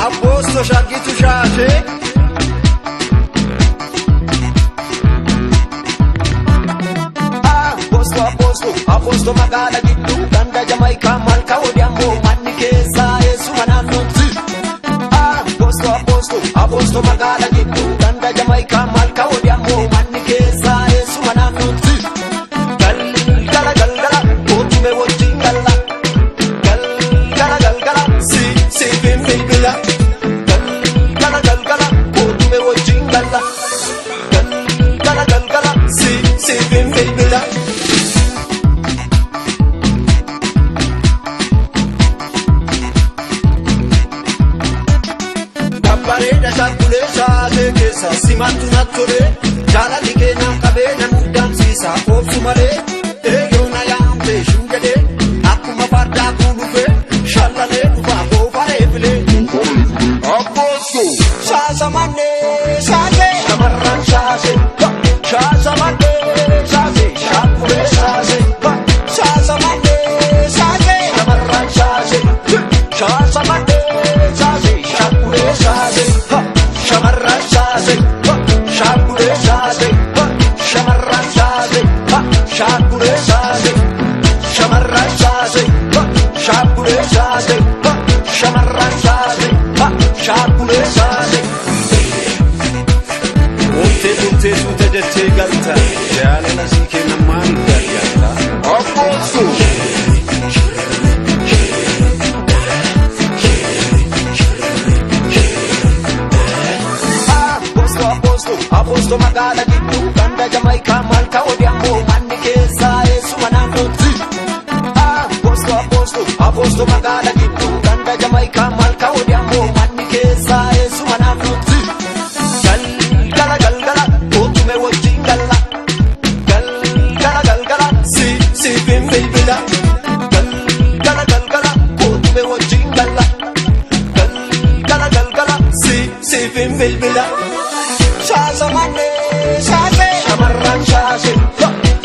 Aposto shaggitu shaashee. Aposto aposto aposto magaala gidduu ganda Jamaayikaa malka odeemmoo manni keessaa eessuma naannootti. Aposto aposto aposto magaala gidduu ganda Jamaayikaa malka odeemmoo manni keessaa eessuma naannootti. Galgala galgala kootume wajjin galla. Galgala galgala si si bilbila. Galgala galgala kootume wajjin galla. Galgala galgala si si bilbila. Babbareeda shaakkulee shaashee keessa simattu natti jaalalli keenyaa qabee na muddamsiisa oobsu malee eeyyoo na yaamtee shuu jedhee akkuma fardaa kuulufee shallalee dhufaa goofaree filee. Aposto. Shaasamannee shaashee shamarran shaashee shaasamannee shaashee shaakkulee shaashee shaasamannee shaashee shamarran shaashee shaasamannee shaashee shaakkulee shaashee shamarran shaashee shaakkulee shaashee shamarran shaashee shaakkulee shaashee shamarran shaashee shaakkulee shaashee shamarran shaashee shaakkulee shaashee. Ooftee turtee suuta jettee galta jaalala sii kennan maaliif gargaarta? Aposto. Aposto aposto aposto magaala gidduu ganda Jamaayikaa malka odeemmoo manni keessaa eessuma naannootti. Aposto aposto aposto magaala gidduu ganda Jamaayikaa malka odeemmoo manni keessaa eessuma naannootti. Galgala galgala kootume wajjin galla. Galgala galgala si si bilbila. Galgala galgala kootume wajjin galla. Galgala galgala si si bilbila. Shaasamannee shaashee shamarran shaashee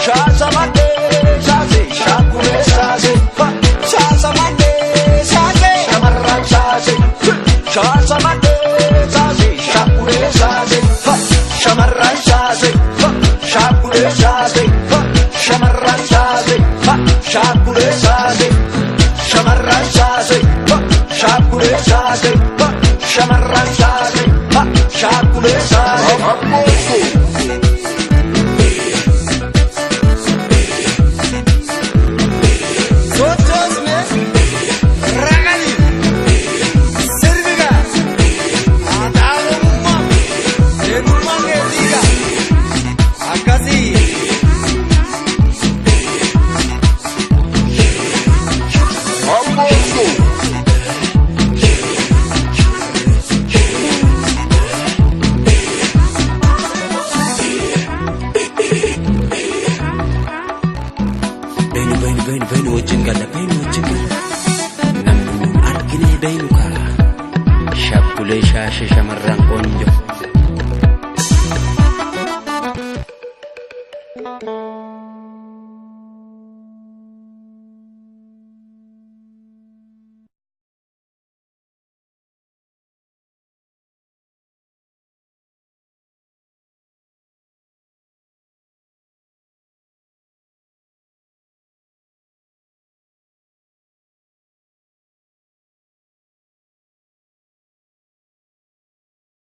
shaasamannee shaashee shaakkulee shaashee shaasamannee shaashee shamarran shaashee shaasamannee shaashee shaakkulee shaashee shamarran shaashee shaakkulee shaashee shamarran shaashee shaakkulee shaashee shamarran shaashee shaakkulee shaashee shamarran shaashee shaakkulee shaashee. Aposto. Sochoosne ragali sirbiga aadaa Oromummaa eenyummaa keetiiga akkasii. Aposto. Beenu beenu beenu beenu wajjin galla beenu wajjin galla. Namni nuun argine beenu karaa. Shakkulee shaashee shamarran qoonjoo.